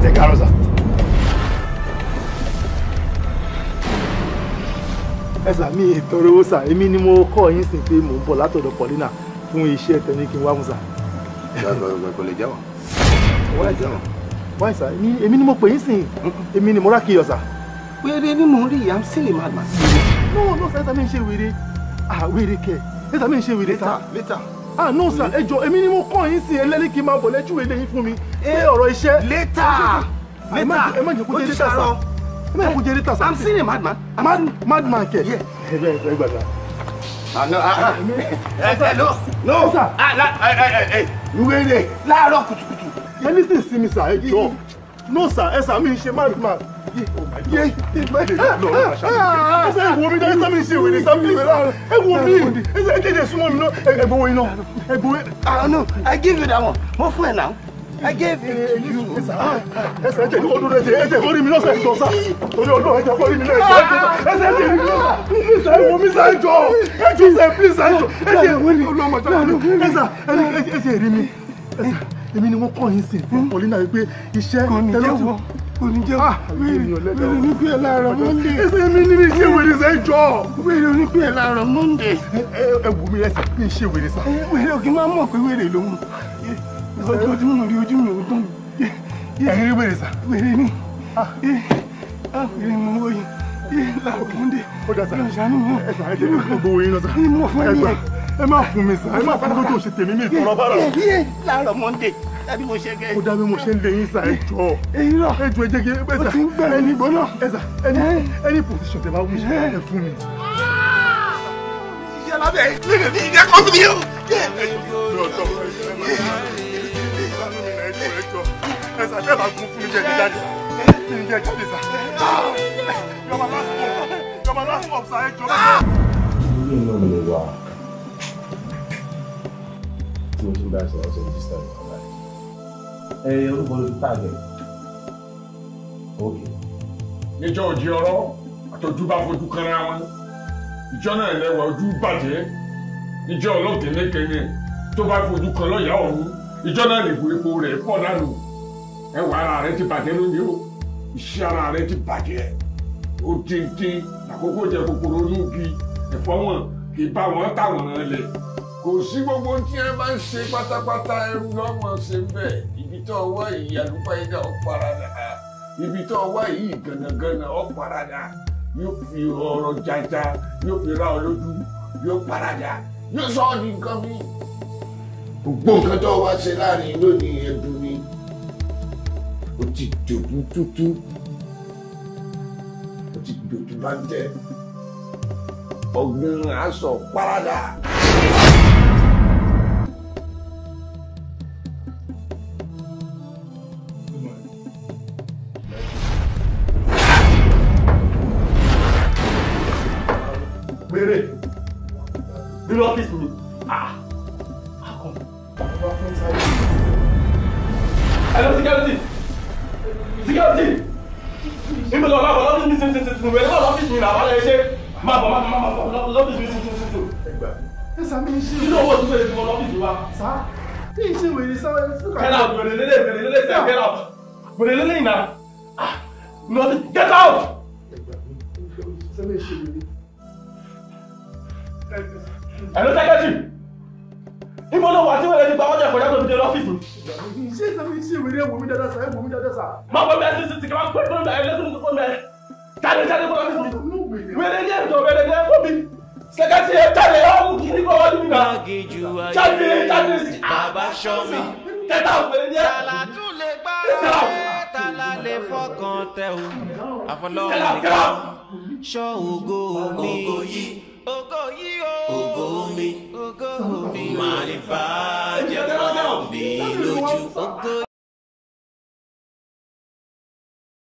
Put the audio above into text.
Ẹ káàárọ̀ sà. Ẹ sà mi ìtọrọ owó sà, èmi ni mo kọ́ yín sìn pé mò ń bọ̀ látọ̀dọ̀ Paulina fún iṣẹ́ tẹ̀mí kí n wá fún sà. Kò lè jẹ́wọ́. Why sà? Èmi ni mo pè yín sìn, èmi ni mo rà kí yọ sà. Wèrè ni mò ń rí, I'm still a madman. No, no, sir, ẹ sà mi ń ṣe wèrè. Ah, wèrè kẹ̀. Ẹ sà mi ń ṣe wèrè sà. Later. Ah, no, sir, ẹ jọ̀ọ́, èmi ni mo kọ́ yín sìn, ẹlẹ́ni kí n máa bọ̀ lẹ́jú eléyìí fún mi. Pé ọ̀rọ̀ iṣẹ́. Later. Ẹ má jẹ́ kó jẹ́ later sà. Ẹ má jẹ́ kó jẹ́ later sà. I'm still a madman. Madman kẹ̀. Yeah. Ẹ gbàgbà. Ah, no, ah, hello. No. Ah, wèrè láàárọ̀ kùtùkùtù. Ẹ listen sí mi sà, ẹ jọ̀ọ́. No, sir, ẹ sà mi ń ṣe madman. Ẹ wo mi dáná mi ṣe wèrè sá please. Ẹ wo mi. Ẹ jẹ́ súnmọ́ mi náà. Ẹ gbowó iná. Ẹ gbowó. Ah no, I give you that one. Mo fún ẹ now. I gave you. Ẹ sẹ́ jẹ́ kó dúró ẹ jẹ́ kó rí mi lọ́sẹ̀ ẹ̀jọ̀ sá. Torí ọdún ẹ jẹ́ kó rí mi lọ́sẹ̀ ẹ̀jọ̀ sá. Ẹ sẹ́ jẹ́ rí mi lọ́sẹ̀. Please ẹ wo mi sá ẹjọ́. Ẹjọ́ sẹ́ please ẹjọ́. Ẹ jẹ́ ọlọ́mọ ẹ sà ẹ jẹ́ rí mi. Èmi ni wọ́n kọ́ yín sí Paulina wípé iṣẹ́ tẹ́lẹ̀ kò ní jẹ́ wèrè ní pé ẹ láàárọ̀ Monday. Ẹsẹ̀ mi ní mi ṣe wèrè sẹ́ jọ. Wèrè ní pé ẹ láàárọ̀ Monday. Ẹ wù mí ẹsẹ̀ mi ṣe wèrè sá. Wèrè ò kí máa mọ̀ pé wèrè lòun. Ọjọ́ tí mo rí ojú mi ò dùn. Ẹ̀yin rí wèrè sá. Wèrè ni. Wèrè ni mo yìí. Láàárọ̀ Monday. Ó dà sá. Ṣàánú mi. Ẹ sà ẹ jẹ́ gbogbo yín lọ sá. Ẹ má fún mi sá. Ẹ má fún mi tó ṣe tèmi mi ìtọ́rọ bára. Láàárọ̀ Monday. Tàbí mo ṣe gẹ́. Ó dá bí mo ṣe ń lé yín sá ẹ jọ̀ọ́. Ẹ jọ̀ọ́ ẹ jẹ́ kí ẹ sà. Ó ti ń gbẹ̀rẹ̀ ní gbóná. Ẹ sà ẹni position tẹ bá wù ṣe ẹ fún mi. Iṣẹ́ lábẹ́ ìlú ní ìjẹ́ kọ́ mi o. Ẹ sà tẹ́ bá gún fún mi jẹ́ ní jáde sá. Ní jẹ́ jáde sá. Yọ̀mọ̀ last stop sá ẹ jọ̀ọ́. Ilé náà ni mo wà tí mo ti ń bá a sọ̀rọ̀ ṣe register ní ọ̀la. Ẹ orúkọ ló ti tàgẹ̀. Ok. Níjọ́ òjì ọ̀rọ̀ àtọ́jú bá fojú kanra wọn. Ìjọ náà lẹ́wà ojú bàjẹ́. Ìjọ ọlọ́kẹ̀lẹ́kẹ̀lẹ́ tó bá fojú kan lọ́yà ọ̀run. Ìjọ náà lè bu epo rẹ̀ pọ̀ dànù. Ẹwà ara rẹ̀ ti bàjẹ́ lónìí o. Iṣẹ́ ara rẹ̀ ti bàjẹ́. Ó díndín àkókò jẹ kòkòrò inú igi. Ẹ̀fọ́ wọn kì í bá wọn táwọn lẹ̀. Kò sí gbogbo tí ẹ bá ń ṣe pátápátá ẹrú lọ́mọ ṣe bẹ́ẹ̀. Ibi tó wá yìí àlùfáìdà ó paradà. Ibi tó wá yìí gànàgànà ó paradà. Yóò fi ọ̀rọ̀ jaja, yóò fi ra ọ lójú, yóò paradà, yóò sọ ọ́ di nǹkan mi. Gbogbo nǹkan tó wá ṣe láàrin lónìí ẹdun ni. Ó ti dògún tútú. Ó ti dògún bá ń tẹ. Ọ̀gbìn aṣọ paradà. Wèrè nínú ọ́fíìsì mi. Hello, security! Security! Níbo lọ máa bọ̀ lọ́fíìsì mi sísìn wèrè bọ̀ lọ́fíìsì mi náà wọ́n lè ṣe máa bọ̀ máa bọ̀ lọ́fíìsì mi sísìn. Ẹ sà mi ṣe. Nínú owó tó fẹ́rẹ̀ tí mo lọ́fíìsì wa. Sá kí n ṣe wèrè sá. Get out wèrè lélẹ̀ wèrè lélẹ̀ sẹ́ get out wèrè lélẹ̀ yìí náà. Get out! Sá mi ṣe wèrè. Hello, secretary. Ibo ló wà tí wọ́n lè ti gba ọjà ìkọjá tó fi dé lọ́fíìsì. Ṣé ìsàmì ṣe wèrè ẹ̀wò mi dáadáa sá ẹ̀wò mi dáadáa sá. Má bọ́ bẹ́ẹ̀ sí sí kí wọ́n pẹ́ fún mi ẹlẹ́sìn tó fún mi. Jáde jáde kó lọ́fíìsì mi. Wèrè ní ẹ̀jọ̀ wèrè ní ẹ̀fọ́ mi. Secretary ẹ̀ jáde ẹ̀ ọ̀hún kí ní kó wọ́n mi náà. Jáde jáde sí. Bàbá ṣọ́ mi. Get out wèrè ní ẹ̀. Tàlà tún lè gbá tàlà lè fọkàn tẹ o. Àfọlọ́run nìkan ṣọ́ ògo mi. Ògo yìí. Ògo yìí o. Ògo mi. Ògo mi. Máa ní bá